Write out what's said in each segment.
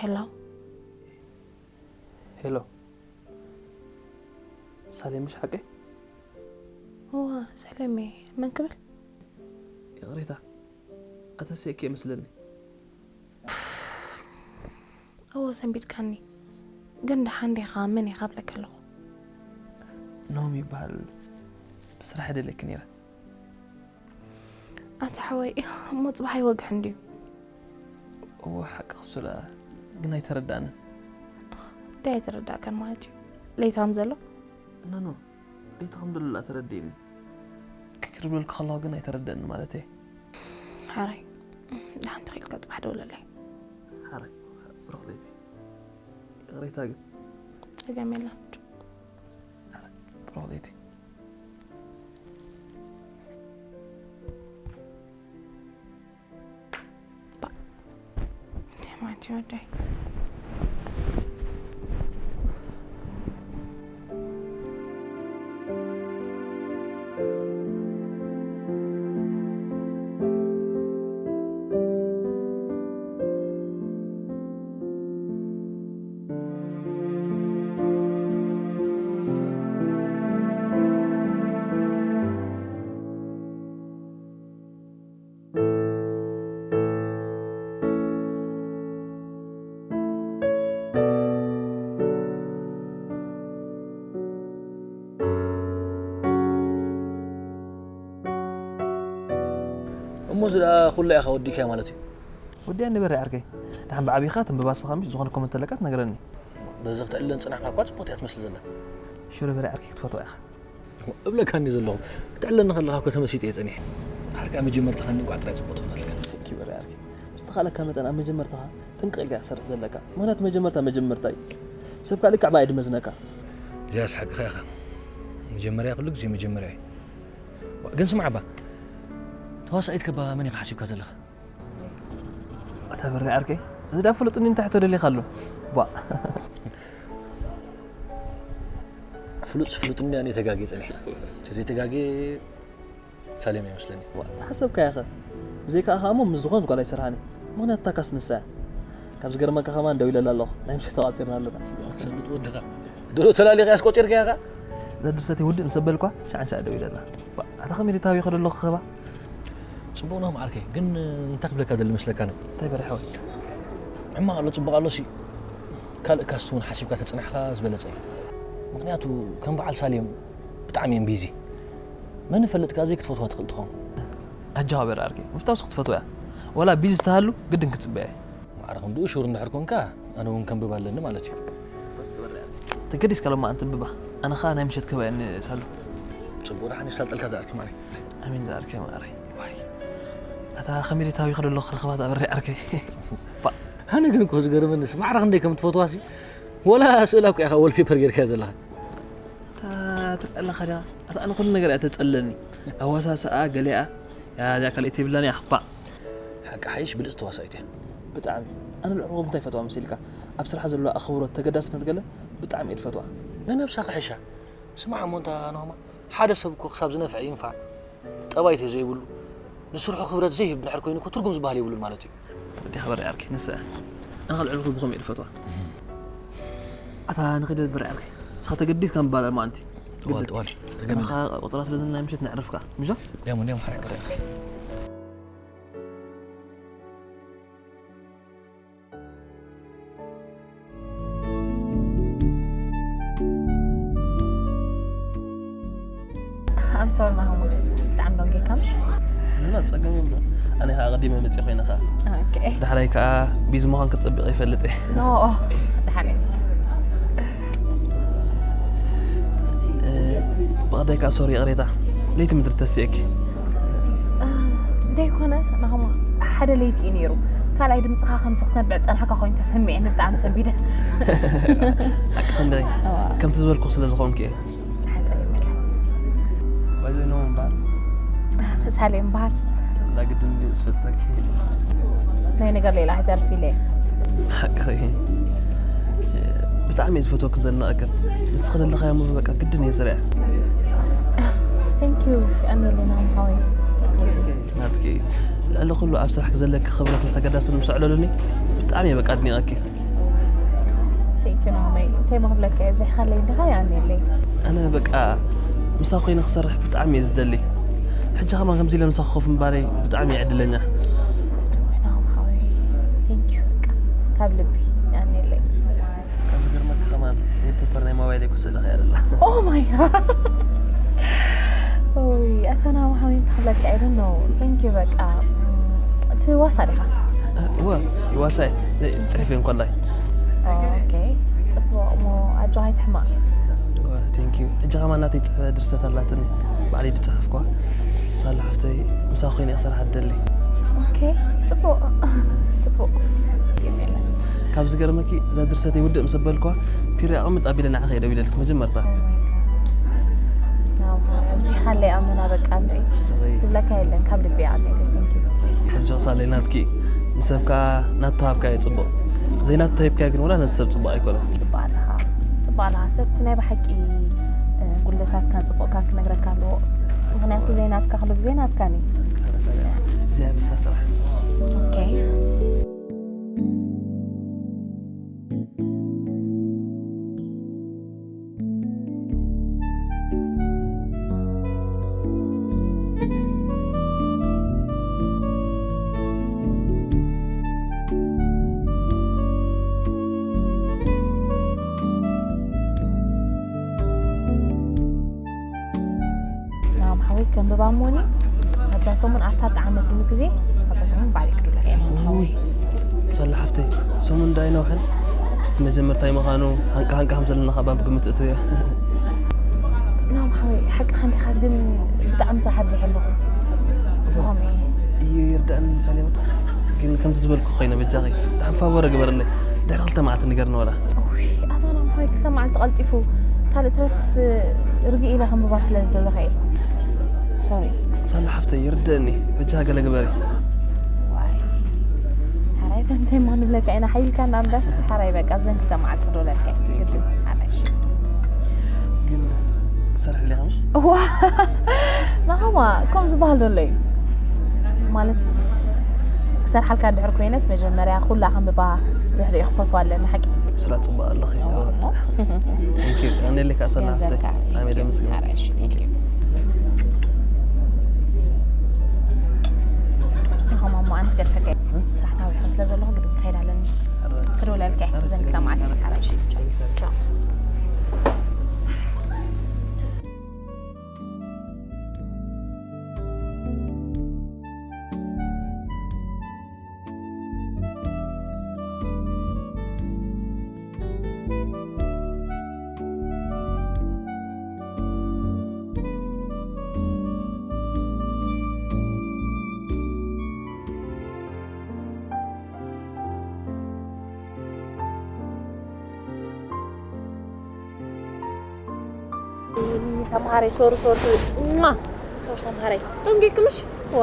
ሄሎ። ሄሎ። ሳሌም ምሽ ሓቀይ? እዋ፣ ሳሌም እየ። መን ክብል? ይቕሬታ። ኣተሲእኪ እየ መስለኒ። እዎ፣ ሰንቢድካኒ። ግን ደሓን ዲኻ? መን ኢኻ እብለካ ኣለኹ? ናሆም ይበሃል። ብስራሕ ይደልየኪ ነይረ። ኣታ ሓወይ፣ እሞ ጽባሕ ኣይወግሕን ድዩ? እዎ፣ ሓቂ ክሱላ፣ ግን ኣይተረዳእንን። እንታይ ኣይተረዳእካን ማለት እዩ? ለይታ ከም ዘሎ? ኖ፣ ኖ፣ ለይታ ከም ዘሎ ተረዲእኒ። ክክር ብለልኪ ከለኹ ግን ኣይተረደእኒ ማለት እየ። ሓራይ፣ ደሓን ተኺልካ ጽባሕ ደውለለይ። ሓራይ፣ ብሩኽ ለይቲ። ይቕሬታ ግን። ጸገም የለን። ሓራይ፣ ብሩኽ ለይቲ። እሞ እዚ ደኣ ኩላ ኢኻ ወዲእካዮ ማለት እዩ? ወዲኣ ንበረ ዓርከይ። ደሓን ብዓቢኻ ትንብባ ንስኻ ምሽ ዝኾነ ኮመንት ተለካ ትነግረኒ። በዚ ክትዕልለን ጽናሕካ እኳ ጽቡቕቲ እያ ትመስል ዘላ። ሽሮ በረ ዓርከይ ክትፈትዋ ኢኻ። እብለካኒ ዘለኹ፣ ክትዕለኒ ከለኻ እኮ ተመሲጠ እየ ጸኒሐ። ዓርካ መጀመርታኻ እንቋዕ ጥራይ ጽቡቕ ትኾነልካ። ኪበረ ዓርከይ። ምስ ተኻእለካ መጠን ኣብ መጀመርታኻ ጥንቅቕ ኢልካ ክትሰርሕ ዘለካ። ምኽንያቱ መጀመርታ መጀመርታ እዩ። ሰብ ካልእ ካዕባ ኣይድመዝነካ። እዚኣስ ሓቅኻ ኢኻ። መጀመርያ ኩሉ ግዜ መጀመርያ እዩ። ዋ፣ ግን ስማዕ እባ፣ ተዋሳኢት ከባ መን ኢኻ ሓሲብካ ዘለኻ? ኣታ በሪ ዓርከይ፣ እዚ ደኣ ፍሉጥኒ እንታይ ሕቶ ደሊኻ ኣሎ? ቧ። ፍሉጥ ፍሉጥኒ ኣነ ተጋግየ ጸኒሐ። ተዘይተጋግየ ሳሌም ይመስለኒ። ዋ፣ ሓሰብካያ ኸ? ብዘይካኣ ኸኣ እሞ ምስ ዝኾነት ጓል ኣይሰርሓን እየ። ምኽንያቱ ታካስ ንሳ እያ። ካብ ዝገርመካ ከማን ደው ኢለላ ኣለኹ። ናይ ምሸት ተቋጺርና ኣለና። ክትሰልጥ ወድኻ። ድሮ ተላሊኻ ያስ ቆጺርካያ ኸ? እዛ ድርሰት ውድእ ምስ ኣበልኳ ሻዕን ሻዕ ደው ኢለላ። ባ፣ ኣታ ከመይ ድታዊ ይኸዶ ኣለኹ ኸባ? ጽቡቕ ነው ማዓርከይ፣ ግን እንታይ ክብለካ ደሊ መስለካ ነው? እንታይ በረ ሓወይ? ሕማቕ ኣሎ ጽቡቕ ኣሎ ሲ ካልእ ካስት እውን ሓሲብካ ተጽናሕካ ዝበለጸ እዩ። ምኽንያቱ ከም በዓል ሳሌም ብጣዕሚ እዮም ቢዚ። መን ይፈልጥ ከኣ ዘይክትፈትዋ ትኽእል ትኸውን። ኣጆኻ በረ ዓርከይ፣ ምፍታውስ ክትፈትዋ እያ። ወላ ቢዚ ዝተሃሉ ግድን ክትጽበያ እያ። ማዕረ ክንድኡ ሹር እንድሕር ኮንካ ኣነ እውን ከንብብ ኣለኒ ማለት እዩ። ተገዲስካ ሎማ ኣንተ ብባ ኣነ ኸኣ ናይ ምሸት ከባየኒ ሳሉ። ጽቡቕ ደሓን ይሳልጠልካ ዝኣርኪ ማዕረ። ኣሜን ዝኣርኪ ማዕረ። ዋይ። ኣታ ከመይ ዲታዊ ከደሎ ክረኽባት ኣበሪ ዓርከይ። ባ። ኣነ ግን እኮ ዝገርመኒ ሲ ማዕረ ክንደይ ከም ትፈትዋ ሲ ወላ ስእላ እኮ ኢኻ ወልፔፐር ጌርካ ዘለኻ። ኣታ ትቀለኻ ዲኻ? ኣታ ኣነ ኩሉ ነገር እያ ተጸለኒ። ኣዋሳስኣ ገሊኣ ያ እዚኣ ካልኣይቲ የብላን እያ። ባ። ሓቂ ሓይሽ ብልጽቲ ተዋሳኢት እያ። ብጣዕሚ። ኣነ ልዕሊ እንታይ ፈትዋ መሲልካ? ኣብ ስራሕ ዘለዋ ኣኽብሮት ተገዳስነት ገለ ብጣዕሚ እየ ዝፈትዋ። ንነብሳ ክሕሻ። ስማዕ እሞ እንታ ናሆማ፣ ሓደ ሰብ እኮ ክሳብ ዝነፍዐ ይንፋዕ። ጠባይ ተዘይብሉ፣ ንስርሑ ክብረት ዘይህብ እንድሕር ኮይኑ እኮ ትርጉም ዝበሃል የብሉን ማለት እዩ። ወዲ ሓበሪ ዓርኪ፣ ንሳ እያ። ኣነ ካብ ልዕሊ ኩሉ ብኸምኡ እየ ዝፈትዋ። ኣታ ንኸይድ በሪ ዓርኪ። ንስኻ ተገዲስካ ምባል ኣልማ ኣንቲ። ጥዋል፣ ግድት። ጥዋል። ተገምነ። ኣኻ ቆጽራ ስለ ዘለና ምሸት ነዕርፍካ። ምሾ? ዲያሞ፣ ዲያሞ ሓረቅ ሪኣኻ። I'm sorry ናሆም፣ ብጣዕሚ ደንጊርካ ምሽ? ምንም ጸገም የብሉን። ኣነ ከዓ ኣቐዲመ መጽእ ኮይነ ከዓ። ኦኬ። ዳሕራይ ከዓ ቢዚ ምዃን ክትጸብቕ ይፈልጥ እየ። ኖ፣ ደሓን እየ። እ፣ ብቐዳይ ከዓ ሶሪ ይቕሬታ። ለይቲ ምድሪ ተሲእኪ። እ፣ ደይኮነ ናሆም፣ ሓደ ለይቲ እዩ ነይሩ። ካልኣይ ድምፅኻ ከምዚ ክትነብዕ ዝፀናሕካ ኮይኑ ተሰሚዐኒ፣ ብጣዕሚ ሰንቢደ። ሓቂ ክንደይ ከምቲ ዝበልኩ ስለ ዝኾንኩ እየ። ሓፀብ የመለ። ባይዘይ ነው ምባል ሳሌም በሃል። ላግድን ዝፈልጠኪ ናይ ነገር ሌላ ክተርፍ ኢለ። ሓቂ ብጣዕሚ እየ ዝፈትወኪ ዘድንቐክን። ንስኺ ዘለኻዮ ሙቪ በቃ ግድን እየ ዝሪኣ። Thank you። ቀኒልና ምሓወይ። ናትኪ ልዕሊ ኩሉ ኣብ ስራሕኪ ዘለኪ ክብረት ንተገዳስን ምስ ኣዕለሉኒ ብጣዕሚ እየ በቃ ኣድኒቐኪ። Thank you ናሆመይ። እንታይ መክብለካ እየ ብዝሕካለይ እንዲኻ ይኣምነለይ። ኣነ በቃ ምሳኺ ኮይነ ክሰርሕ ብጣዕሚ እየ ዝደሊ። ሕጂ ከማን ከምዚ ኢለ ምሳኺ ኮፍ ምባለይ ብጣዕሚ እየ ዕድለኛ። ናሆም ሓወይ። Thank you። ካብ ልቢ ይኣምነለይ። ካብ ዝገርመኪ ከማን ፔፐር ናይ ሞባይለይ ክስእልኺ እያ ዘላ። Oh my god። ኦይ ኣታ ናሆም ሓወይ እንታይ ክብለካ እየ ዶ። Thank you በቃ። እቲ ዋሳ ዲኻ? እወ ይዋሳይ ጽሕፍ እየ እንኮላይ። ኦኬ ጽቡቕ እሞ ኣጆኻ ኣይትሕማቕ። ቴንክ ዩ። ሕጂ ከማን ናተይ ጽሕፈ ድርሰት ኣላትኒ ባዕለይ ዝጸሓፍኳ። ሳላ ሓፍተይ ምሳኺ ኮይነ እየ ክሰርሓ ዝደሊ። ኦኬ ጽቡቕ ጽቡቕ። የለን። ካብ ዝገርመኪ እዛ ድርሰተይ ውድእ ምስ በልኳ ፒሪ ኣቐምጥ ኣቢለ ንዓኺ እየ ደዊለልኪ መጀመርታ። ናው ኣብዚ ሓለይ ኣመና በቃ እንዴ ዝብለካ የለን ካብ ልቢ ኣሜለ። Thank you። ሕጂ ክሳለይ ናትኪ ንሰብ ከኣ ናቱ ሃብካዮ ጽቡቕ። ዘይናቱ ተሂብካዮ ግን ወላ ነቲ ሰብ ጽቡቕ ኣይኮነን። ጽቡቕ ኣለኻ። ጽቡቕ ኣለኻ። ሰብ እቲ ናይ ብሓቂ እ፣ ጉድለታትካን ጽቡቕካን ክነግረካ ኣለዎ። ምኽንያቱ ዘይናትካ ኩሉ ግዜ ናትካን እዩ። እግዚኣብሔር ስራሕ። ኦኬ። ናም ሓወይ ከም ብባሞኒ ኣብዛ ሰሙን ኣብታ ጣዕመትኒ ግዜ ኣብዛ ሰሙን ባዕለይ ክድውለካ እየ ናም ሓወይ። ሰላ ሓፍተይ ሰሙን ዳይ ነውሐን ምስቲ መጀመርታይ ምዃኑ ሃንቃ ሃንቃ ከም ዘለና ካብ ኣብ ግምት እትዮ። ናም ሓወይ ሓቅኻ እንዲኻ ግን ብጣዕሚ ስራሕ ኣብዚሐ ኣለኹ። ብኸምኡ እየ። እዩ ይርዳእኒ ሳሌማ ግን ከምቲ ዝበልኩ ኮይነ በጃኺ ድሓን ፋቮረ ግበርለይ ድሕሪ ክልተ መዓልቲ ንገርኒ ወላ። ውይ ኣታ ናም ሓወይ ክልተ መዓልቲ ቀልጢፉ ካልእ ትረፍ ርግእ ኢለ ከንብባ ስለ ዝደለኹ እየ። ሶሪ። ሳላ ሓፍተይ ይርደእኒ በጃ ገለ ግበሪ። ዋይ ሓራይ በንተይ ማ ንብለካ ኢና ሓይልካ እና እምበር ሓራይ በቃ ኣብዘን ክልተ መዓልቲ ክደውለልካ እየ። ግድን ሓራይ እሺ። ግን ትሰርሕሊ ኢኻ ምሽ? እዋ ናኸማ ከም ዝበሃል ዘሎ እዩ ማለት ክሰርሓልካ እንድሕር ኮይነስ መጀመርያ ኩላ ከንብባ ድሕሪኡ ክፈትዋ ኣለኒ ሓቂ። ስራ ጽቡቕ ኣለኺ። Thank you ኣነለካ ሳላ ሓፍተይ ገንዘብካ ብጣዕሚ እየ ደመስግን። ሓራይ እሺ thank you። ኢኹም እሞ ኣነ ክገድፈካ እየ። ስራሕ ታዊኸ ስለ ዘለኹ ግድን ክኸይድ ኣለኒ። ክድውለልካ እየ። ዘን ክልተ መዓልቲ ሓራይ እሺ። ቻው። ሰምሃረይ ሶሪ ሶሪ ማ ሶሪ ሰምሃረይ ደንጊክምሽ ዋ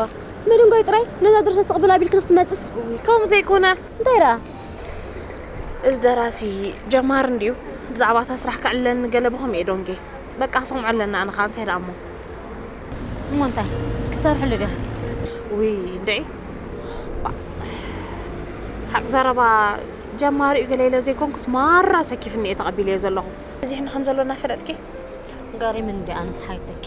መደንጓይ ጥራይ ነዛ ድርሰት ትቕብል ኣቢልክን ክትመፅስ ከምኡ ዘይኮነ እንታይ ደኣ እዚ ደራሲ ጀማር እንድዩ ብዛዕባ እታ ስራሕ ከዕልለኒ ገለ ብኸም እየ ዶንጌ በቃ ክሰምዖ ኣለና ኣነ ከዓ እንታይ ደኣ እሞ እሞ እንታይ ክትሰርሕሉ ዲኻ ውይ እንድዒ ሓቂ ዘረባ ጀማሪ እዩ ገለ ኢለ ዘይኮንኩስ ማራ ሰኪፍኒ እየ ተቐቢለዮ ዘለኹ በዚሕና ከም ዘሎና ፈለጥኪ ገሪምኒ እንዲ ኣነስ ሓይተኪ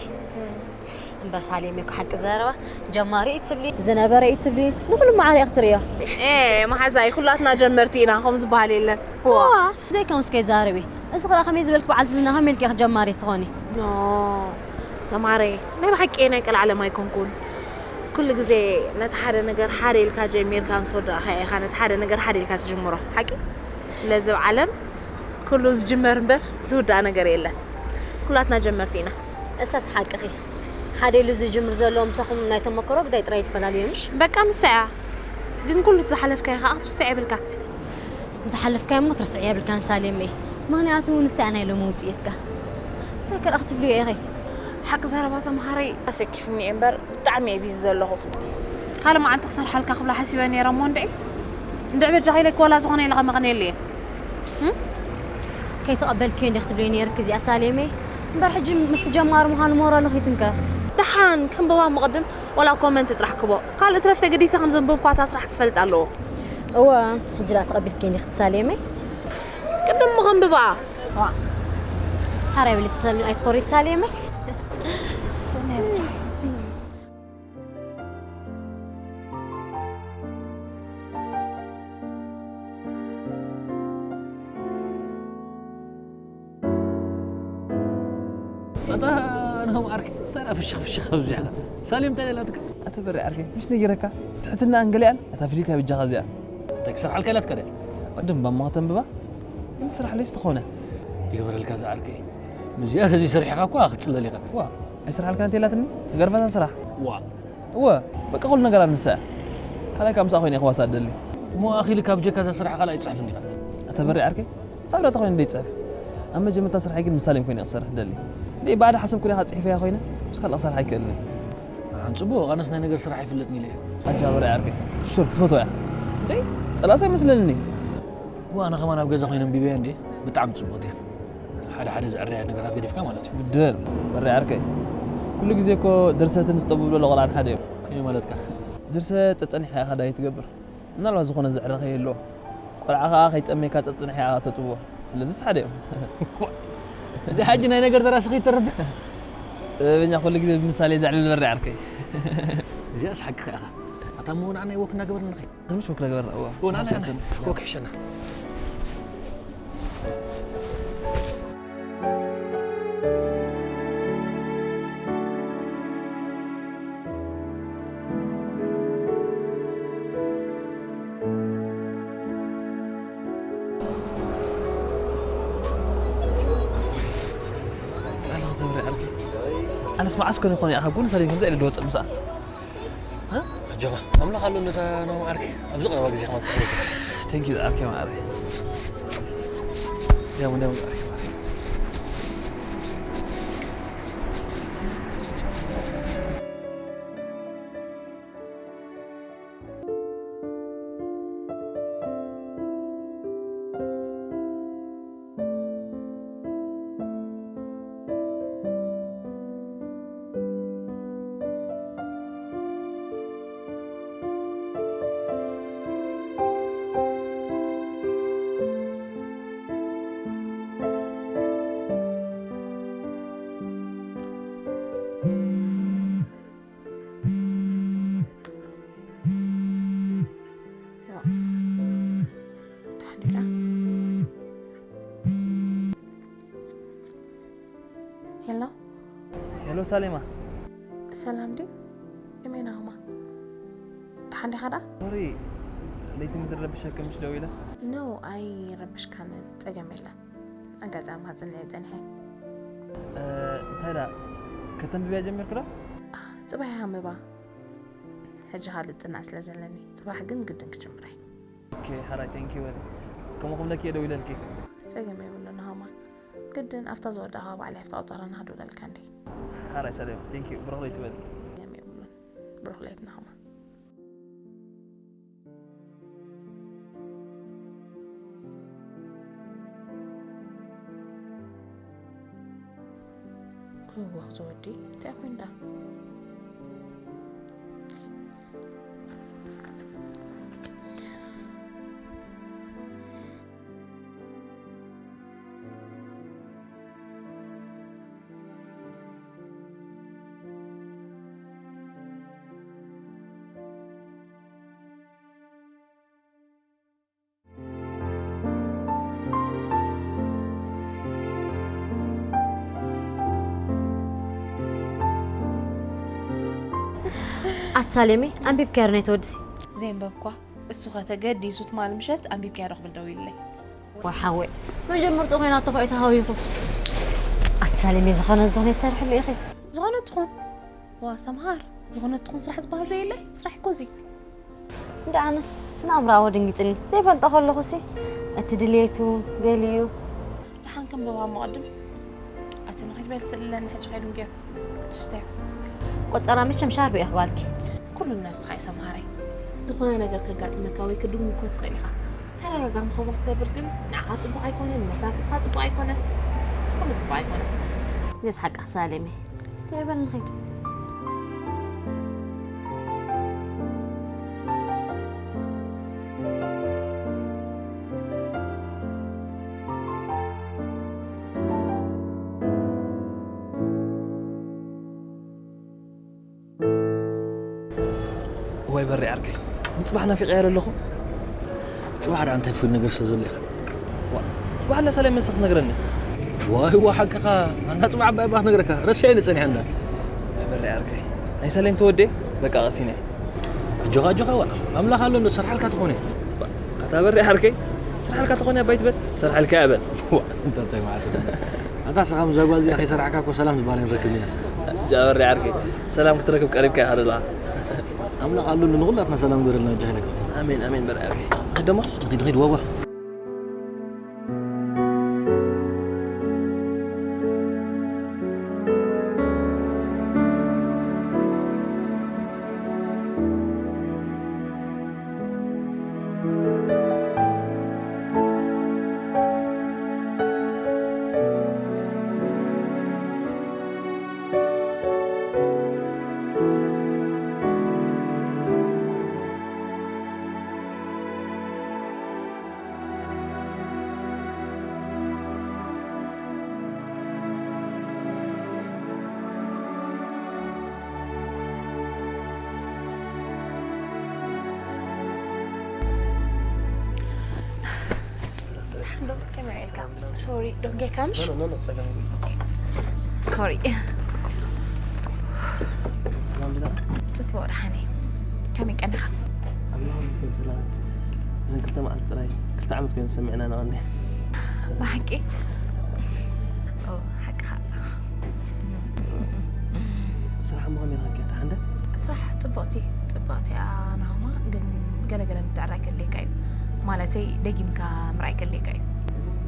እምበር ሳሌም እኮ ሓቂ ዘረባ ጀማሪ እዩ ትብሊ ዝነበረ እዩ ትብሊ ንኹሉ ማዕረ እየ ክትርእዮ ኤ መሓዛይ ኩላትና ጀመርቲ ኢና ከም ዝበሃል የለን ዋ ዘይከምስ ከይዛረቢ እዚ ክኣ ከመይ ዝበልክ በዓልቲ ዝና ከመይ ኢልኪ ኢኺ ጀማሪ ትኾኒ ኖ ሰማረይ ናይ ብሓቂ ናይ ቀልዓለም ኣይኮንኩን ኩሉ ግዜ ነቲ ሓደ ነገር ሓደ ኢልካ ጀሚርካ ምስ ወዳእኻዮ ኢኻ ነቲ ሓደ ነገር ሓደ ኢልካ ትጅምሮ ሓቂ ስለዚ ኣብ ዓለም ኩሉ ዝጅመር እምበር ዝውዳእ ነገር የለን ኩላትና ጀመርቲ ኢና እሳስ ሓቅኺ ሓደ ኢሉ ዝጅምር ዘሎ ምሳኹም ናይ ተመክሮ ግዳይ ጥራይ ዝተፈላለዩ ምሽ በቃ ምሳ እያ ግን ኩሉ እቲ ዝሓለፍካዮ ከዓ ክትርስዕ የብልካ። ዝሓለፍካዮ እሞ ትርስዕ የብልካን ሳሌመይ። ምኽንያቱ ንሳ እያ ናይ ሎሚ ውፅኢትካ። እንታይ ከ ክትብልዮ ኢኺ? ሓቂ ዘረባ ሰምሃረይ ኣሰኪፍኒ እየ እምበር ብጣዕሚ እየ ቢዚ ዘለኹ። ካልእ መዓልቲ ክሰርሓልካ ክብላ ሓሲበ ነይረ እሞ እንድዒ እንድዒ በጃኻ ኢለኪ ዋላ ዝኾነ ኢለ ከመኽንየሉ እየ። እም? ከይተቐበልክዮ እንዲኺ ክትብለይ ነይርኪ እዚኣ ሳሌመይ። እምበር ሕጂ ምስቲ ጀማሪ ምዃኑ ሞራሉ ከይትንከፍ። ደሓን ከንብባ እሞ ቅድም ዋላ ኮመንት ጥራሕ ክቦ ካልእ ትረፍ ተገዲሰ ከም ዘንበብኳ እታ ስራሕ ክፈልጥ ኣለዎ። እወ፣ ሕጂ ደኣ ተቐቢልክዮ እንዲኺ ትሳሌመይ። ቅድም እሞ ከንብባ። ሓራይ በሊ ትሰል-፣ ኣይትኾሪ ትሳሌመይ። ኣታ ናሆም ዓርከይ፣ እንታይ ደኣ ፍሽኽ ፍሽኽ ኣብዚሕካ? ሳሌም እንታይ ደላትካ? ኣታ በሬ ዓርከይ፣ ምሽ ነጊረካ? ትሕትናኣን ገሊኣን፣ ኣታ ፍሊት እያ በጃኻ እዚኣ። እንታይ ክሰርሓልካ ኢላትካ ድያ? ቅድም ባማ ከተንብባ፣ ግን ስራሕ ለይስ ተኾነ። ይግበረልካ እዛ ዓርከይ። ምስዚኣ ተዘይሰሪሕካ እኳ ክትጽለል ኢኻ። ዋ፣ ኣይስራሓልካን እንተ ኢላትኒ፣ ገርፋታ ስራሕ። ዋ። እወ፣ በቃ ኩሉ ነገራ ንሳ እያ። ካልኣይ ካብ ምስኣ ኮይነ እየ ክዋሳእ እደሊ። እሞ ኣኺሊ ካብ ጀካ እዛ ስራሕ ካልኣይ ትጽሕፍ እንዲኻ? ኣታ በሬ ዓርከይ፣ ጻብዳ ተኾይነ ደይጽሕፍ። ኣብ መጀመርታ ስራሐይ ግን ምስ ሳሌም ኮይነ ክሰርሕ ደሊ። እንዴ፣ ብኣደ ሓሰብ ኩነ ጽሒፈያ ኮይነ፣ ምስ ካልእ ክሰርሕ ኣይክእልን እየ። ኣን ጽቡቕ፣ ኣነስ ናይ ነገር ስራሕ ኣይፍለጥን ኢለ እየ። ኣጃ በሬ ዓርከይ፣ ሹር ክትፈትዋ እያ። እንዴ፣ ጸላእሲ ኣይመስለንን እየ። እዋ፣ ኣነ ከማን ኣብ ገዛ ኮይነ ኣንቢበያ እንዴ፣ ብጣዕሚ ጽቡቕ ድያ። ሓደ ሓደ ዘዕርያ ነገራት ገዲፍካ ማለት እዩ። ግድን፣ በሬ ዓርከይ። ኩሉ ግዜ እኮ ድርሰትን ዝጠብብሎ ቆልዓን ሓደ እዮም። ከመይ ማለትካ? ድርሰት ጸጸኒሕካ ኢኻ ዳይ ትገብር። ምናልባት ዝኾነ ዘዕረ ከይህልዎ። ቆልዓ ኸኣ ከይጠምየካ ጸጽንሕ ኢኻ ተጥብዎ። ስለዚስ ሓደ እዮም። እዚ ሕጂ ናይ ነገር ተራእሲ ከይተርፍ። ጥበበኛ ኩሉ ግዜ ብምሳሌ ዘዕልል በሬ ዓርከይ። እዚኣስ ሓቅኻ ኢኻ። ኣታ እሞ ንዓና ወክ እናገበርና ንኸይድ። ትንሽ ወክ እናገበርና፣ እዋ። እዎ፣ ንዓና፣ ንዓና። ወክ ይሕሸና። ኣነስ መዓስ ኮነ ይኾን ኢኻ ጎኒ ሰሪን ከምዚ ኢለ ዝወፅእ ምሳኣ? እ? ኣጆኻ፣ ኣምላኽ ኣሎ ነታ ናሆም ዓርከይ ኣብዚ ቀረባ ግዜ ክመጽእ እዩ። Thank you ዓርከይ ማዕረይ። ደሞ፣ ደሞ ዓርከይ ማዕረይ። ሄሎ። ሄሎ ሳሌማ። ሰላም ድዩ? እመይ ናሆማ? ደሓን ዲኻ ደኣ? ሶሪ፣ ለይቲ ምድሪ ረብሸኪ ምሽ ደዊለ? ኖ፣ ኣይረብሽካንን፣ ጸገም የለን። ኣጋጣሚ ከጽንዕ ጸኒሐ። እ፣ እንታይ ደኣ፣ ከተንብብያ ጀሚርኪ ዶ? ጽባሕ እየ ሃንብባ። ሕጂ ካልእ ጽናዕ ስለ ዘለኒ፣ ጽባሕ ግን ግድን ክጅምር እየ። ኦኬ፣ ሓራይ፣ ቴንክ ዩ በሊ። ከምኡ ክብለኪ እየ ደዊለልኪ። ጸገም የብሉን ናሆማ። ግድን ኣብታ ዝወዳእኻ በዓል ሃፍቲ ቆጸራና ክድውለልካ እንዴ። ሓራይ ሳሌማ፣ ቴንክ ዩ። ብሩኽ ለይቲ በሊ። ጸገም የብሉን። ብሩኽ ለይቲ ናሆማ። ክህወኽ ዝወዲ እንታይ ኮይኑ ደኣ? ኣቲ ሳሌመይ፣ ኣንቢብካዮ ዶ ናይቲ ወድሲ? ዘየንበብኳ። እሱ ኸ ተገዲሱ ትማል ምሸት ኣንቢብካዮ ዶ ክብል ደዊሉለይ። ዋይ ሓወይ፣ መጀመርትኡ ኮይና እኮ እዩ ተሃዊኹ። ኣቲ ሳሌመይ፣ ዝኾነ ዝኾነ ትሰርሕሉ ኢኺ። ዝኾነ ትኹን። ዋ፣ ሰምሃር፣ ዝኾነ ትኹን ስራሕ ዝበሃል ዘየለ? ስራሕ እኮ እዚ። እንዳ ኣነስ ናብራዎ ደንጊጽኒ ዘይፈልጦ ከለኹሲ እቲ ድሌቱ ገሊዩ። ደሓን ከም በባ መቐድም ኣቲ ንኸይድ በል ስእለኒ ሕጂ ከይዱ እንጌ ትስተዮ። ቆጸራ መቸም ሻርብ እየ ክጓልኪ። ኩሉ ነብስኻ ይሰምሃረይ። ዝኾነ ነገር ከጋጥመካ ወይ ክድግም እኮ ትኽእል ኢኻ። ተደጋጋሚ ከምኡ ክትገብር ግን ንዓኻ ጽቡቕ ኣይኮነን፣ ንመሳርሕትኻ ጽቡቕ ኣይኮነን፣ ኩሉ ጽቡቕ ኣይኮነን። ነዚ ሓቂ ክሳሌመይ እስቲ ኣይበል ንኸይድ። ወይ በሪ ዓርከይ፣ ንጽባሕ ናፊቐያ ዘለኹ። ጽባሕ ደኣ እንታይ ፍሉይ ነገር ስለ ዘሎ ኢኻ? ዋ፣ ጽባሕ ኣላ ሳሌም መልሲ ክትነግረኒ። ዋይ ዋ፣ ሓቅኻ፣ ኣንታ ጽባሕ ኣባይ እባ ክትነግረካ ረሲዐ ኢለ ጸኒሐ እንዳ። ወይ በሪ ዓርከይ፣ ናይ ሳሌም ተወዴ፣ በቃ ቀሲነ። ኣጆኻ፣ ኣጆኻ፣ ዋ፣ ኣምላኽ ኣሎ እንዶ ትሰርሓልካ ትኾነ። ኣታ በሪ ዓርከይ፣ ትሰርሓልካ ትኾነ ኣባይ ትበል፣ ትሰርሓልካ እያ በል። ዋ፣ እንታይ፣ እንታይ ማለት እዩ? ኣታ ስኻ ምስዛ ጓል እዚኣ ከይሰራሕካ እኮ ሰላም ዝበሃል ኣይንረክብን ኢና። ጃበሪ ዓርከይ፣ ሰላም ክትረክብ ቀሪብካ ኢኻ ዘለኻ። ኣምላኽ ኣሎ ንኹላትና ሰላም ግበረልና፣ ወጃ ኢለካ። ኣሜን፣ ኣሜን በሪ ዓርከይ። ንኺድ ደሞ? ንኺድ፣ ንኺድ፣ ዋ፣ ዋ። ደሓን ዶ? ከመይ ውዒልካ? ሶሪ፣ ደንጌካ ምሽ? ኖ፣ ኖ፣ ኖ፣ ጸገም የብሉን። ኦኬ። ሶሪ። ሰላም ዲና? ጽቡቕ፣ ደሓን እየ። ከመይ ቀኒኻ? ኣምላኽ ይመስገን ሰላም። እዘን ክልተ መዓልቲ ጥራይ፣ ክልተ ዓመት ኮይኑ ዝሰምዕና ንቐኒ። ብሓቂ? ኦ፣ ሓቅኻ። ስራሕ እሞ ከመይ ኢኻ? ደሓን ዶ? ስራሕ ጽብቕቲ፣ ጽብቕቲ እያ ናሆማ፣ ግን ገለ ገለ ምትዕራይ ከድልየካ እዩ። ማለተይ ደጊምካ ምርኣይ ከድልየካ እዩ።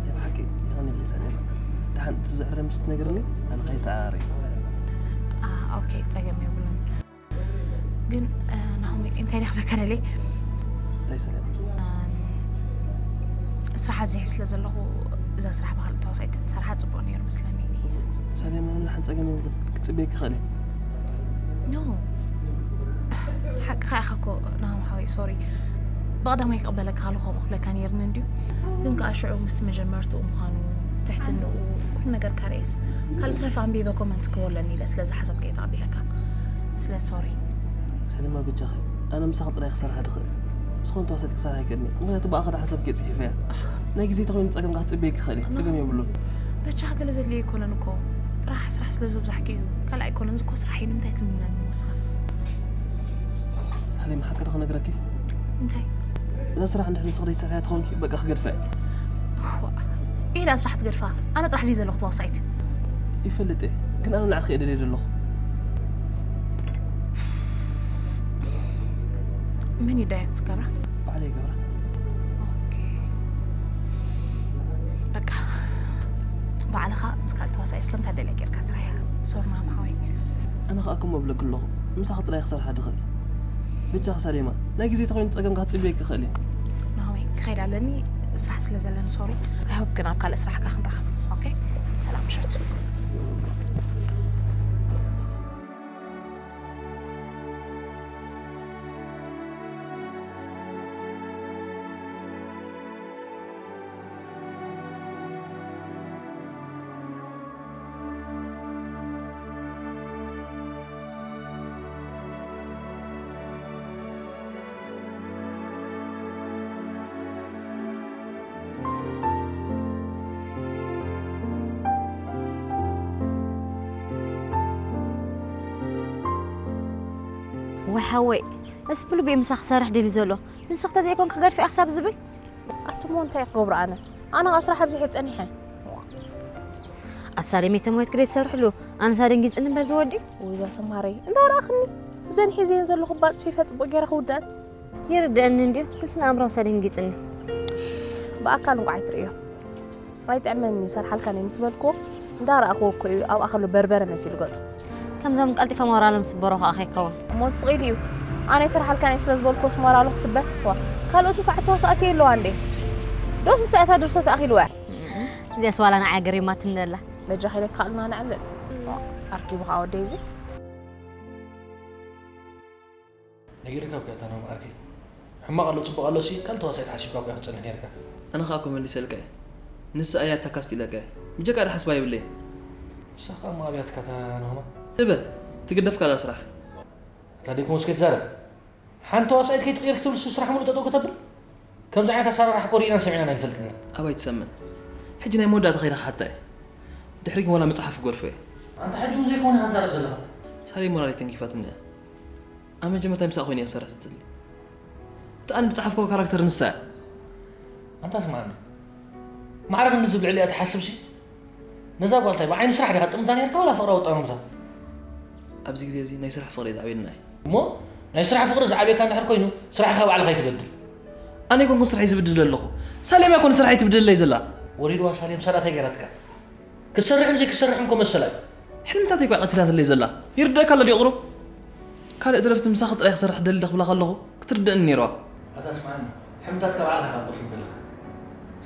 ናይ ብሓቂ የቐንየለይ ሳሌማ። ደሓን እቲ ዝዕረ ምስ ትነግርኒ ኣነ ከይተዓራረይ። አ፣ ኦኬ፣ ጸገም የብሉን። ግን፣ እ፣ ናሆመይ፣ እንታይ ድየ ክብለካ ደልየ? እንታይ ሳሌማ? እም፣ ስራሕ ኣብዚሐ ስለ ዘለኹ እዛ ስራሕ ብኻልእ ተዋሳኢት ተትሰርሓ ጽቡቕ ነይሩ መስለኒ። ሳሌማ፣ ኣነ ደሓን ጸገም የብሉን። ክጽበየኪ ይኽእል እየ። ኖ። ሓቅኻ ኢኻ እኮ ናሆም ሓወይ፣ ሶሪ። ብቐዳማይ ክቕበለካ ከለኹ ከምኡ ክብለካ ነይርኒ እንድዩ። ግን ከኣ ሽዑ ምስ መጀመርትኡ ምዃኑ፣ ትሕትንኡ፣ ኩሉ ነገር ካርኤስ፣ ካልእ ትረፍ ኣንቢበ ኮመንት ክህቦ ኣለኒ ኢለ ስለ ዝሓሰብኩ እየ ተቐቢለካ። ስለ ሶሪ። ሰሊማ በጃኺ፣ ኣነ ምሳኺ ጥራይ ክሰርሕ ድኽእል። ምስ ዝኾነ ተዋሳኢት ክሰርሕ ኣይክእልን እየ። ምኽንያቱ ብኣኺ ዶ ሓሳብኪ እየ ጽሒፈያ። ናይ ግዜ ተኾይኑ ጸገምካ ክጽበየኪ ይኽእል እየ። ጸገም የብሉን። በጃኻ ገለ ዘድልዮ ኣይኮነን እኮ። ጥራሕ ስራሕ ስለ ዘብዛሕኪ እዩ። ካልእ ኣይኮነን፣ እዚ እኮ ስራሕ እዩ። ንምንታይ ትልምነኒ ንስኻ? ሳሌም፣ ሓቂ ዶ ክነግረኪ? እንታይ? እዛ ስራሕ እንድሕር ንስኺ ዘይትሰርሕያ ተኾንኪ፣ በቃ ክገድፋ እየ። እዋ፣ ኢዳ ስራሕ ትገድፋ? ኣነ ጥራሕ ድዩ ዘለኹ ተዋሳኢት? ይፈልጥ እየ፣ ግን ኣነ ንዓኺ እየ ደልየ ዘለኹ። መን እዩ ዳይሬክት ዝገብራ? ባዕለይ ይገብራ። ኦኬ። በቃ፣ ባዕልኻ ምስ ካልእ ተዋሳኢት ከምታ ደልያ ጌርካ ስራሕያ። ሶሪ ናሆም ሓወይ። ኣነ ኸኣ ከምኡ እብለኪ ኣለኹ፣ ምሳኺ ጥራይ ክሰርሓ ድኽእል። በጃኺ ሳሌማ፣ ናይ ግዜ ተኾይኑ ጸገምካ ክጽበየኪ ይኽእል እየ። ናሆመይ፣ ክኸይድ ኣለኒ፣ ስራሕ ስለ ዘለኒ ሶሪ። I hope ግን ኣብ ካልእ ስራሕካ ክንራኸብ። ኦኬ? ሰላም ምሸት። ወይ ሓወይ፣ እስ ብልቢ ምሳኺ ክሰርሕ ደልዩ ዘሎ። ንስኺ ተዘይኮንኪ ክገድፍያ ክሳብ ዝብል? ኣቱሞ እንታይ ክገብሮ ኣነ? ኣነ ኸኣ ስራሕ ኣብዚሐ ጸኒሐ። ኣቲ ሳሌም፣ ተመዊትኪ ደይትሰርሕሉ፣ ኣነስ ኣደንጊጽኒ እምበር ዝወዲ። ወይ እዛ ሰምሃረይ፣ እንዳ ረኣኽኒ፣ እዘን ሒዘየን ዘለኹ ባጽፊፈ ጽቡቕ ገይረ ክውድኣን። ይርድእኒ እንድዩ፣ ክስ ንኣእምሮ ሰደንጊጽኒ። ብኣካል እንኳ ኣይትርእዮ። ኣይጥዕመኒ፣ ይሰርሓልካ ነይ ምስ በልክዎ፣ እንዳረኣኽዎ እኮ እዩ ኣብኣ ከሎ በርበረ መሲሉ ገጹ። ከምዞም ቀልጢፈ ሞራሎም ስበሮ ከኣ ከይከውን። እሞ ስቕ ኢሉ እዩ። ኣነ ይሰርሓልካ ነይ ስለ ዝበልክዎስ ሞራሉ ክስበር? ዋ፣ ካልኦት ንፋዓት ተዋሳእቲ የለዋ እንዴ? ዶስ ንሳ እታ ድርሰት ኣኺልዋ እያ? እዚኣስ ዋላ ንዓይ ገሪማትኒ ኣላ። በጃኺ ኢለ ክኣልና ንዕልል። ኣርኪቡ ከኣ ወደይ እዚ። ነጊረካ እኮ እያ እታ ናሆም ዓርከይ። ሕማቕ ኣሎ ጽቡቕ ኣሎ ሲ ካልእ ተዋሳኢት ሓሲብካ እኮ ክትጸንሕ ነይርካ። ኣነ ኸኣ እኮ መሊሰልካ እየ። ንሳ እያ እታ ካስት ኢለካ እየ። ብጀካ ዶ ሓስባ የብለይን። ንሳ ኸኣ እሞ ኣብያትካ እታ ናሆማ። ትበ፣ ትግደፍካ እዛ ስራሕ። ኣታ ደይኮንስ ከይትዛረብ። ሓንቲ ተዋሳኢት ከይትቕየር ክትብል ሲ ስራሕ ሙሉእ ጠጠው ከተብል? ከምዚ ዓይነት ኣሰራርሓ እኮ ርኢናን ሰሚዕናን ኣይንፈልጥን ኢና። ኣባይ ትሰምዕ። ሕጂ ናይ መወዳእታ ከይደ ክሓታ እየ። ድሕሪ ግን ዋላ መጽሓፍ ክገድፎ እየ። ኣንታ ሕጂ እውን ዘይኮነ ኢኻ ትዛረብ ዘለኻ። ሳሌ ሞራለይ ተንኪፋትኒ እያ። ኣብ መጀመርታ ምሳኣ ኮይነ እየ ክሰርሕ ዝደሊ። እቲ ኣነ ዝጸሓፍክዎ ካራክተር ንሳ እያ። ኣንታ ስምዓኒ። ማዕረ ክንድዚ ብልዕሊኣ ትሓስብሲ? ነዛ ጓል እንታይ ብዓይኒ ስራሕ ዲኻ ትጥምታ ነይርካ ዋላ ፍቕራዊ ጠመምታ? ኣብዚ ግዜ እዚ ናይ ስራሕ ፍቕሪ እዩ ዝዓብየና እዩ። እሞ ናይ ስራሕ ፍቕሪ ዝዓብየካ እንድሕር ኮይኑ፣ ስራሕኻ ባዕልኻ ኣይትበድል። ኣነ ኣይኮንኩን ስርሐይ ዝብድል ዘለኹ። ሳሌም እያ እኮ ንስርሐይ ትብድለይ ዘላ። ወሪድዋ ሳሌም ሳላ እንታይ ገይራትካ? ክትሰርሕን ዘይክትሰርሕን እኮ መሰላ እዩ። ሕልምታተይ እኮ ቀቲላትለይ ዘላ። ይርደእካ ኣሎ ድዩ ቁሩብ? ካልእ ደረፍቲ ምሳኺ ጥራይ ክሰርሕ ደሊ ክብላ ከለኹ ክትርደእኒ ነይርዋ። ኣታ ስምዓኒ፣ ሕልምታትካ ባዕልኻ ኢኻ ትቕርብ ዘለኻ።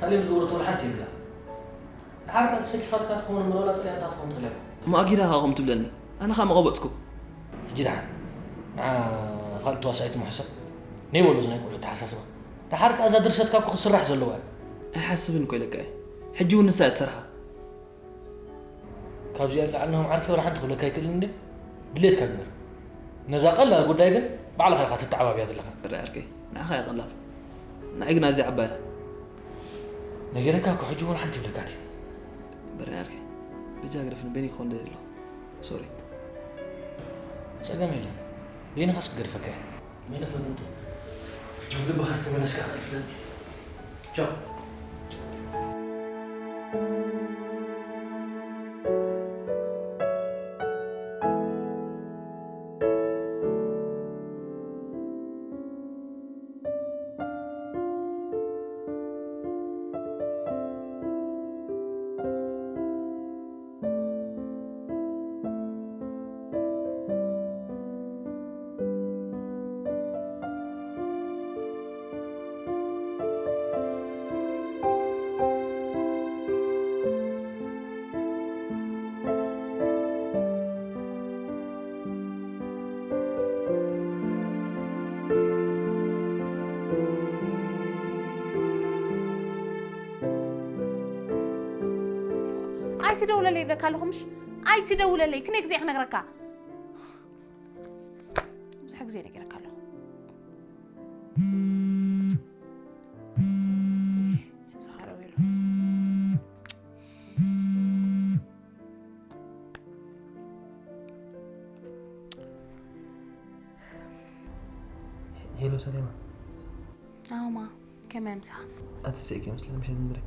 ሳሌም ዝገበረቶ ወላ ሓንቲ የብላን። ድሓር ከኣ ተሰኪፋትካ ትኸውን እምበር ዋላ ጸሊኣታ ትኸውን ትኽእል እያ። እሞ ኣጊዳ ከኣ ከምኡ ትብለኒ? ኣነ ከኣ መቐበጽኩ። ሕጂ ደሓን ንዓ ካልእ ተዋሳኢት ምሕሰብ። ነይ በሎ እዚ ናይ ቆልዑ ኣተሓሳስባ። ደሓር ከኣ እዛ ድርሰትካ እኮ ክትስራሕ ዘለዋ እያ። ኣይሓስብን እኮ ኢለካ እየ። ሕጂ እውን ንሳ እያ ትሰርሓ። ካብዚኣ ንላዕሊ ናሆም ዓርከይ ዋላ ሓንቲ ክብለካ ኣይክእልን እንድየ። ድሌትካ ግበር። ነዛ ቀላል ጉዳይ ግን ባዕልኻ ኢኻ ተተዓባብያ ዘለኻ። በራይ ዓርከይ፣ ንዓኻ እያ ቀላል። ንዓይ ግን ኣዝያ ዓባይ እያ። ነጊረካ እኮ ሕጂ እውን ሓንቲ ይብለካን እየ። በራይ ዓርከይ፣ በጃ ግደፍኒ፣ በይነይ ክኾን ደልየ ኣለኹ። ሶሪ። ጸገም የለን። በይንኻስ ክገድፈካ እየ። መን ፈንጡ? ሕጂ ልብኻ ተመለስካ ከይፍለጥ። ቻው። ኣይትደውለለይ ይብለካ ኣለኹ ምሽ? ኣይትደውለለይ፣ ክንደይ ግዜ ክነግረካ? ብዙሕ ግዜ ነጊረካ ኣለኹ። እዚ ሓረው ኢሉ። ሄሎ ሰሌማ። ኣማ፣ ከመይ ምሳኻ? ኣቲ ስእኪ ምስለ ምሸት ምድሪ።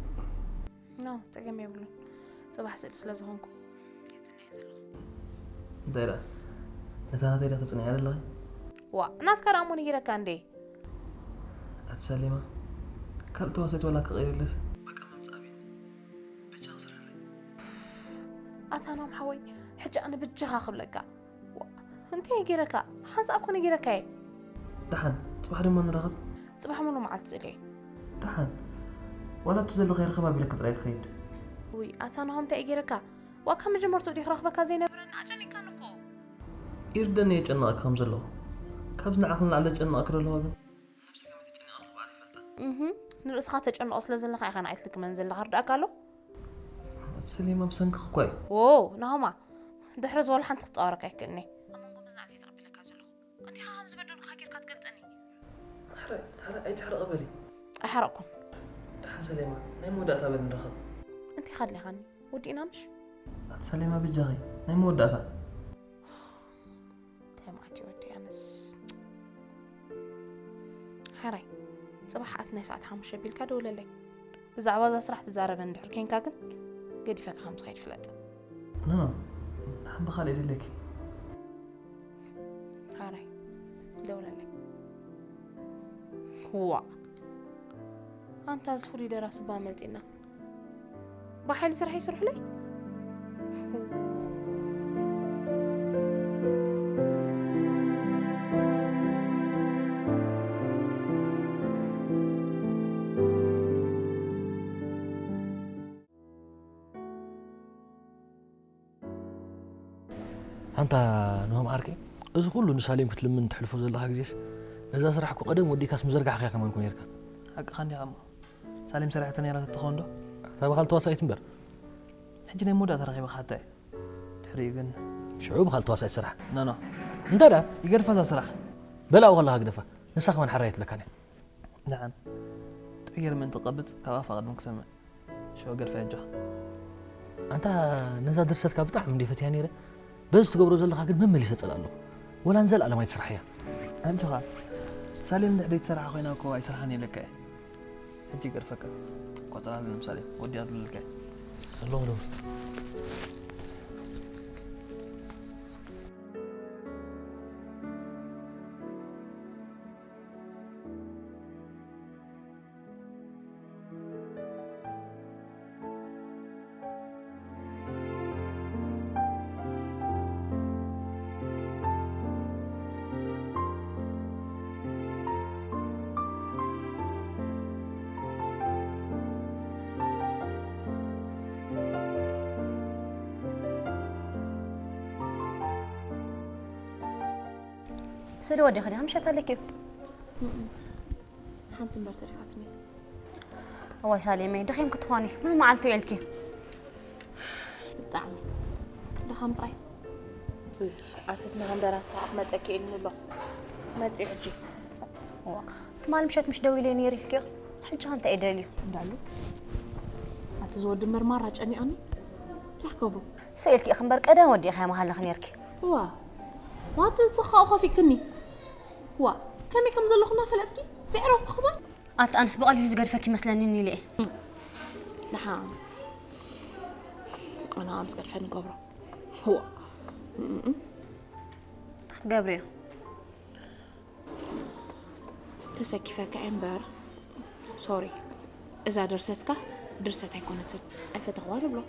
ኖ፣ ጸገም የብሉን። ጽባሕ ስእሊ ስለ ዝኾንኩ የጽንሕ ዘለኹ። እንታይ ደኣ? ነታ ናተይ ደኣ ተጽንዒ ኣለኺ? ዋ፣ ናትካ ደኣ እሞ ነጊረካ እንዴ? ኣቲ ሰሌማ፣ ካልእ ተዋሳኢት ዋላ ክቕይርለስ በቃ ምምጻእ ኣብዩኒ። በጃኻ ስርሐለይ። ኣታ ናም ሓወይ፣ ሕጂ ኣነ በጃኻ ክብለካ። ዋ፣ እንታይ ገይረካ? ሓንሳእ እኮ ነጊረካ እየ። ደሓን፣ ጽባሕ ድማ ንራኸብ። ጽባሕ ሙሉ መዓልቲ ስእሊ እየ። ደሓን፣ ዋላ ኣብቲ ዘለኻዮ ርኸብ ኣቢለካ ጥራይ ክኸይድ። ውይ፣ ኣታ ናሆም እንታይ እዩ ገይረካ? ዋ፣ ካብ መጀመርትኡ ድዩ ክረኽበካ ዘይነበረኒ? ኣጨኒቅካኒ እኮ። ይርደኒ እየ ጨነቐካ ከም ዘለኹ። ካብዚ ንዓኺ ንላዕሊ ዘጨንቐኪ ዶ ኣለዋ ግን? ነብሰይ ከመይ ተጨኒቐ ኣለኹ ባዕለይ ይፈልጣ። እህ፣ ንርእስኻ ተጨንቆ ስለ ዘለኻ ኢኻ ንዓይ ትልክመኒ ዘለኻ፣ ርዳእካ ኣሎ? ኣቲ ሰሌማ ብሰንክኺ እኳ እዩ። ዎ፣ ናሆማ፣ ድሕሪ እዚ ዋላ ሓንቲ ክጻወረካ ኣይክእልን እየ። ኣብ መንጎ መጽናዕቲ እየ ተቐቢለካ ዘለኹ። ኣንቲኻ ከም ዝበደሉኻ ጌርካ ትገልጸኒ። ሕራይ፣ ሕራይ፣ ኣይትሕረቒ በሊ። ኣይሓረቕኩን። ደሓን ሰሌማ፣ ናይ መወዳእታ በሊ ንራኸብ። ኣንቲኻ ኣድሊኻኒ። ወዲእና ምሽ? ኣቲ ሰሌማ በጃኺ፣ ናይ መወዳእታ። እንታይ መዓት እዩ ወዲ ኣነስ። ሓራይ፣ ጽባሕ ኣብቲ ናይ ሰዓት ሓሙሽተ ቢልካ ደውለለይ። ብዛዕባ እዛ ስራሕ ትዛረበ እንድሕር ኬንካ ግን ገዲፈካ ከም ዝኸይድ ፍለጥ። ኖ፣ ኖ፣ ንሓምቢ ካልእ ደለኪ። ሓራይ፣ ደውለለይ። ዋ ኣንታ እዚ ፍሉይ ደራሲ ባ መጺና ብሓይሊ ስራሕ ይስርሑለይ። ኣንታ ንሆም ዓርከይ፣ እዚ ኩሉ ንሳሌም ክትልምን ትሕልፎ ዘለኻ ግዜስ፣ ነዛ ስራሕ እኮ ቀደም ወዲእካስ ምዘርጋሕካያ ከማን እኮ ነይርካ። ሓቅኻ እንዲኻ እሞ፣ ሳሌም ሰሪሓቶ ነይራ ተትኸውን ዶ? እታ ብኻልእ ተዋሳኢት እምበር። ሕጂ ናይ መወዳእታ ረኺበኻታ እየ። ድሕሪኡ ግን ሽዑ ብኻልእ ተዋሳኢት ስራሕ። ኖ ኖ፣ እንታይ ደኣ? ይገድፋ እዛ ስራሕ። በል ኣብኡ ከለኻ ግደፋ። ንሳ ከማን ሓራይ ኣይትብለካን እያ። ደሓን። ጥዑይ ገይረ ምእንቲ ክቐብጽ ካብ ኣፋ ቅድሚ ክሰምዕ። ሽዑ ገድፋ የጆኻ። ኣንታ ነዛ ድርሰትካ ብጣዕሚ እንደ ፈትያ ነይረ። በዚ ትገብሮ ዘለኻ ግን መመሊሰ ጸልኣ ኣለኹ። ወላ ንዘለኣለም ኣይትስራሕ እያ። ኣጆኻ ሳሌም ድሕሪ ትሰርሓ ኮይና እኮ ኣይሰርሓን ኢለካ እየ። ሕጂ ይገድፈካ። ቆጽራ ኣለምሳሌ ወዲ ኣድልልካ እየ። ኣለኹ ዶ። ስለ ወዲኺ ዲኻ ምሸት ኣለኪ እዩ ሓንቲ እምበር ተሪፋትኒ እዋይ ሳሌመይ ደኺምኪ ትኾኒ ምን መዓልቲ ውዒልኪ ብጣዕሚ ድኻም ጥራይ ኣትትና ሃንደራ ሰዓት መፀኪ ኢልኒ ኣሎ መፂ ሕጂ ዋ ትማል ምሸት ምሽ ደው ኢለ ነይረ ኢልኪ ሕጂ ከ እንታይ ደልዩ እንዳሉ ኣቲ ዝወዲ መርማራ ጨኒዖኒ ዳክገብሩ ስኢልኪ ኢኺ እምበር ቀደም ወዲእኻያ መሃለኺ ነይርኪ ዋ ዋቲ ጽኻኡ ከፊክኒ ዋ ከመይ ከም ዘለኹ እናፈለጥኪ ዘዕረፍኩ ክባል ኣቲ ኣንስ ብቐሊሉ ዝገድፈኪ ይመስለኒ ኢለ እየ ደሓን ኣነ ኣምስ ገድፈኒ ገብሮ ዋ ክትገብርዮ ተሰኪፈካ እየ እምበር ሶሪ እዛ ድርሰትካ ድርሰት ኣይኮነትን ኣይፈተኽዋ ንብሎ